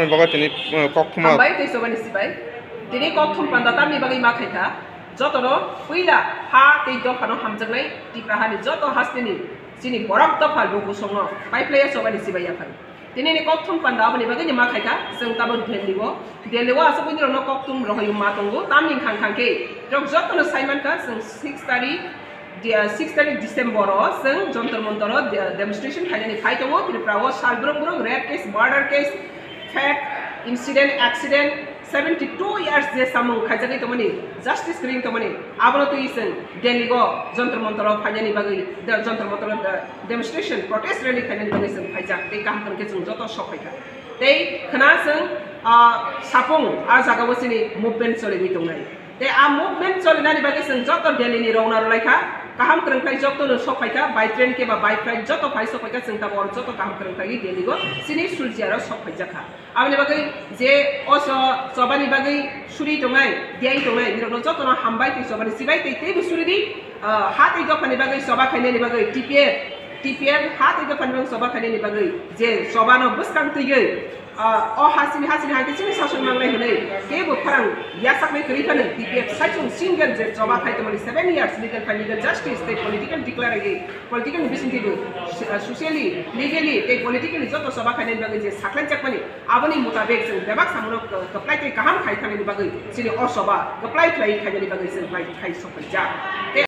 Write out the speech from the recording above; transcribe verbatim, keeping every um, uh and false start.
Bogo tini, uh, kokthuma. Hambai tei chobani sibai. Tini kokthum panda tamni bagwi ma khaikha. Jotono puila ha tei dophano hamjaknai Tipra hani joto hasteni chini borok dopha luku songo paiplaiya chobani sibai yaphai. Tini ni kokthum panda aboni bagwi ni ma khaikha, chwng tabuk Delhi o. Delhi o aswk bini rokno kokthum rohoi ma tongo, tamni khang khang khe. Rok jotono sai mankha, chwng six tarikh, dia, six tarikh December o chwng Jantar Mantar o de-, demonstration khainani phai tongo. Tripura o sal brung brung rape case, murder case, fake incident, accident, seventy two years je samung khaijagwi tongmani, justice kwrwi tongmani, abono twi chwng Delhi o Jantar Mantar o phainani bagwi, de-, Jantar Mantar o de-, demonstration, protest rally khainani bagwi chwng phaijak, tei kaham kwrwng khe chwng joto sok phaikha. Tei khna chwng, ah, sapung a jaga o chini movement choliwi tongnai. Tei a movement cholinani bagwi chwng joto Delhi ni rwna rwlaikha, kaham kwrwng khlai joto no sok phaikha, by train khe ba by flight joto phai sok phaikha, chwng tabuk oro joto kaham kwrwng khlaiwi Delhi o chini Suljiar o sok phaijakha. Aboni bagwi je o cho-, chobani bagwi suri tongnai, diyai tongnai, nirokno jotono hambai tei chobani sibai tei teibo suri di, ah, ha tei dophani bagwi choba khainani bagwi T P F, T P F ha tei dophani bagwi choba khainani bagwi je chobano bwskang twiwi, ah, o hasini, hasini hai khe chini sason mangnai hwnwi teibo pharang yachaknai kwrwi phano T P F saichung single je choba khai tongmani seven years legal fight, legal justice tei political declare agi, political bisingtwi bo, ah, socially, legally tei politically joto choba khainani bagwi je sakhlaijakmani, aboni mutabek chwng bebak samunok kwplai tei kaham khai thangnani bagwi chini o choba kwplai khlai khainani bagwi chwng bai khai sokphaijak.